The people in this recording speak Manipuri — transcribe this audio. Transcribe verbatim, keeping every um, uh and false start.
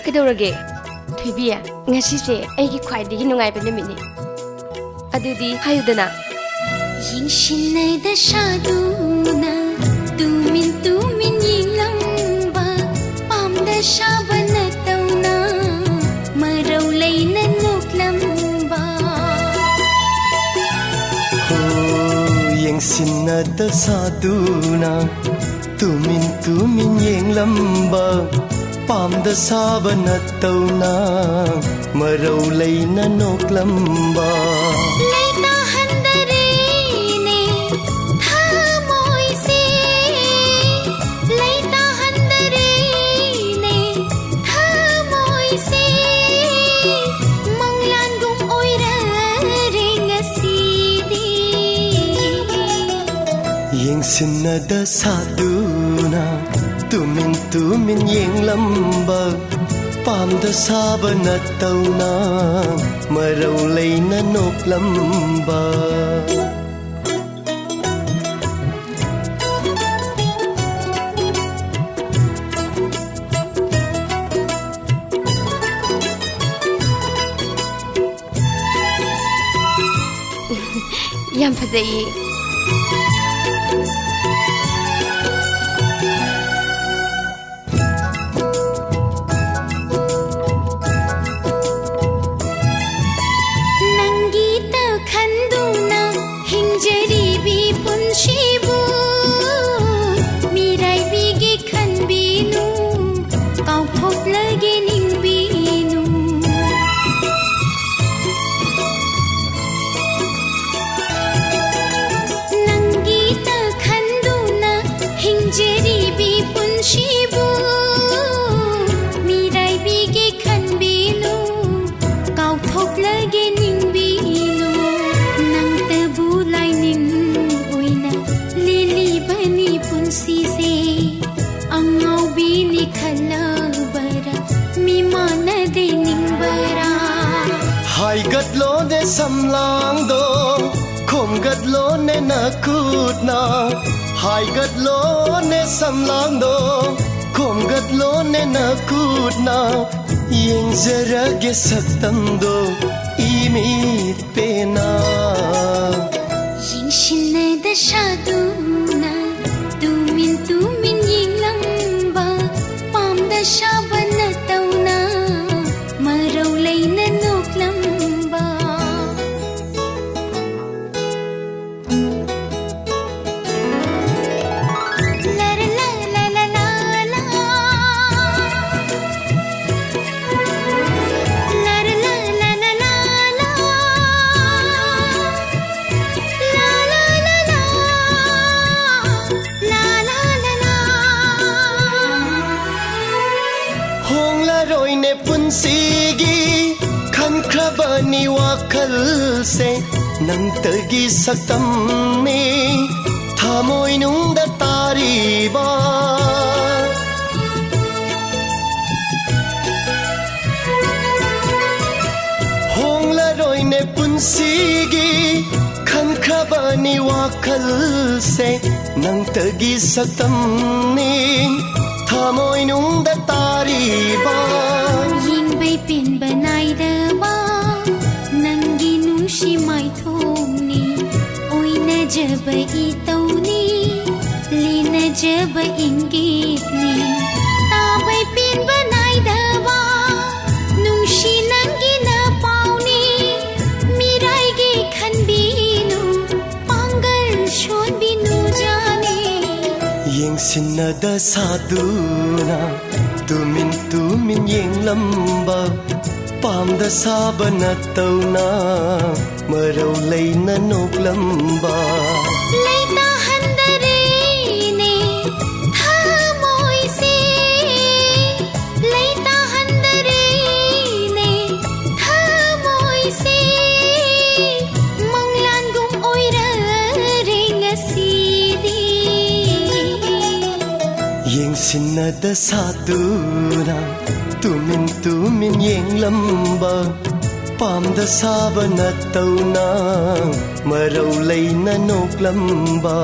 ꯀꯩꯗꯧꯔꯒꯦ? ꯊꯣꯏꯕꯤ, ꯉꯁꯤꯁꯦ ꯑꯩꯒꯤ ꯈ꯭ꯋꯥꯏꯗꯒꯤ ꯅꯨꯡꯉꯥꯏꯕ ꯅꯨꯃꯤꯠꯅꯤ꯫ ꯑꯗꯨꯗꯤ ꯍꯥꯏꯌꯨꯗꯅ꯫ ꯌꯦꯡꯁꯤꯟꯅꯗ ꯁꯥꯗꯨꯅ ꯇꯨꯃꯤꯟ ꯇꯨꯃꯤꯟ ꯌꯦꯡꯂꯝꯕ, ꯄꯥꯝꯗ ꯁꯥꯕ ꯅꯠꯇꯧꯅ ꯃꯔꯧ ꯂꯩꯅ ꯅꯣꯛꯂꯝꯕ꯫ ꯍꯣ, ꯌꯦꯡꯁꯤꯟꯅꯗ ꯁꯥꯗꯨꯅ ꯇꯨꯃꯤꯟ ꯇꯨꯃꯤꯟ ꯌꯦꯡꯂꯝꯕ, ꯄꯥꯝꯗ ꯁꯥꯕ ꯅꯠꯇꯧꯅ ꯃꯔꯧ ꯂꯩꯅ ꯅꯣꯛꯂꯝꯕ꯫ ꯂꯩꯇꯥꯍꯟꯗꯔꯦꯅꯦ ꯊꯃꯣꯏꯁꯦ, ꯂꯩꯇꯥꯍꯟꯗꯔꯦꯅꯦ ꯊꯃꯣꯏꯁꯦ, ꯃꯪꯂꯥꯟꯒꯨꯝ ꯑꯣꯏꯔꯔꯦ ꯉꯁꯤꯗꯤ꯫ ꯌꯦꯡꯁꯤꯟꯅꯗ ꯁꯥꯗꯨꯅ ꯇꯨꯃꯤꯟ ꯇꯨꯃꯤꯟ ꯌꯦꯡꯂꯝꯕ, ꯄꯥꯝꯗ ꯁꯥꯕ ꯅꯠꯇꯧꯅ ꯃꯔꯧ ꯂꯩꯅ ꯅꯣꯛꯂꯝꯕ꯫ ꯌꯥꯝ ꯐꯖꯩꯌꯦ꯫ ꯅꯪꯒꯤꯇ ꯈꯟꯗꯨꯅ ꯍꯤꯡꯖꯔꯤꯕꯤ ꯄꯨꯟꯁꯤꯕꯨ ꯃꯤꯔꯥꯏꯕꯤꯒꯤ ꯈꯟꯕꯤꯅꯨ, ꯀꯥꯎꯊꯣꯛꯂꯒꯦ ꯅꯤꯡꯕꯤꯅꯨ꯫ ꯅꯪꯒꯤꯇ ꯈꯟꯗꯨꯅ ꯍꯤꯡꯖꯔꯤꯕꯤ ꯄꯨꯟꯁꯤꯕꯨ ꯃꯤꯔꯥꯏꯕꯤꯒꯤ ꯈꯟꯕꯤꯅꯨ, ꯀꯥꯎꯊꯣꯛꯂꯒꯦ ꯅꯤꯡꯕꯤꯅꯨ꯫ ꯅꯪꯇꯕꯨ ꯂꯥꯏꯅꯤꯡ ꯑꯣꯏꯅ ꯂꯦꯜꯂꯤꯕꯅꯤ ꯄꯨꯟꯁꯤꯁꯦ꯫ ꯑꯉꯥꯎꯕꯤꯅꯤ ꯈꯜꯂꯕꯔꯥ, ꯃꯤꯃꯥꯟꯅꯗꯦ ꯅꯤꯡꯕꯔꯥ? ꯍꯥꯏꯒꯠꯂꯣꯅꯦ ꯁꯝꯂꯥꯡꯗꯣ, ꯈꯣꯝꯒꯠꯂꯣꯅꯦ ꯅꯈꯨꯠꯅ꯫ ꯍꯥꯏꯒꯠꯂꯣꯅꯦ ꯁꯝꯂꯥꯡꯗꯣ, ꯈꯣꯝꯒꯠꯂꯣꯅꯦ ꯅꯈꯨꯠꯅ, ꯌꯦꯡꯖꯔꯒꯦ ꯁꯛꯇꯝꯗꯣ ꯏꯃꯤꯠ ꯄꯦꯟꯅ꯫ ꯌꯦꯡꯁꯤꯟꯅꯗ ꯁꯥꯗꯨꯅ ꯇꯨꯃꯤꯟ ꯇꯨꯃꯤꯟ ꯌꯦꯡꯂꯝꯕ, ꯄꯥꯝꯗ ꯁꯥꯕ ꯅꯇꯧꯅ ꯃꯔꯧ ꯂꯩꯅ ꯅꯣꯛꯂꯝꯕ꯫ ꯍꯣꯡꯂꯔꯣꯏꯅꯦ ꯄꯨꯟꯁꯤꯒꯤ ꯈꯟꯈ꯭ꯔꯕꯅꯤ ꯋꯥꯈꯜꯁꯦ, ꯅꯪꯇꯒꯤ ꯁꯛꯇꯝꯅꯤ ꯊꯃꯣꯏꯅꯨꯡꯗ ꯇꯥꯔꯤꯕ꯫ ꯍꯣꯡꯂꯔꯣꯏꯅꯦ ꯄꯨꯟꯁꯤꯒꯤ ꯈꯟꯈ꯭ꯔꯕꯅꯤ ꯋꯥꯈꯜꯁꯦ, ꯅꯪꯇꯒꯤ ꯁꯛꯇꯝꯅꯤ ꯊꯃꯣꯏꯅꯨꯡꯗ ꯇꯥꯔꯤꯕ꯫ ꯌꯦꯡꯕꯩ ꯄꯦꯟꯕ ꯅꯥꯏꯗꯕ ꯅꯪꯒꯤ ꯅꯨꯡꯁꯤ ꯃꯥꯏꯊꯣꯡꯅꯤ, ꯑꯣꯏꯅꯖꯕ ꯏꯇꯧꯅꯤ, ꯂꯤꯅꯖꯕ ꯏꯪꯒꯤꯠꯅꯤ꯫ ꯇꯥꯕꯩ ꯄꯦꯟꯕ ꯅꯥꯏꯗꯕ ꯅꯨꯡꯁꯤ ꯅꯪꯒꯤ ꯅꯄꯥꯎꯅꯤ, ꯃꯤꯔꯥꯏꯒꯤ ꯈꯟꯕꯤꯅꯨ, ꯄꯥꯡꯒꯜ ꯁꯣꯟꯕꯤꯅꯨ ꯖꯥꯅꯤ꯫ ꯌꯦꯡꯁꯤꯟꯅꯗ ꯁꯥꯗꯨꯅ ꯇꯨꯃꯤꯟ ꯇꯨꯃꯤꯟ ꯌꯦꯡꯂꯝꯕ, ꯄꯥꯝꯗ ꯁꯥꯕ ꯅꯇꯧꯅ ꯃꯔꯧ ꯂꯩꯅ ꯅꯣꯛꯂꯝꯕ꯫ ꯂꯩꯇꯥꯍꯟꯗꯔꯦꯅꯦ ꯊꯃꯣꯏꯁꯦ, ꯂꯩꯇꯥꯍꯟꯗꯔꯦꯅꯦ ꯊꯃꯣꯏꯁꯦ, ꯃꯪꯂꯥꯟꯒꯨꯝ ꯑꯣꯏꯔꯔꯦ ꯉꯁꯤꯗꯤ꯫ ꯌꯦꯡꯁꯤꯟꯅꯗ ꯁꯥꯗꯨꯅ ꯇꯨꯃꯤꯟ ꯇꯨꯃꯤꯟ ꯌꯦꯡꯂꯝꯕ, ꯄꯥꯝꯗ ꯁꯥꯕ ꯅꯇꯧꯅ ꯃꯔꯧ ꯂꯩꯅ ꯅꯣꯛꯂꯝꯕ꯫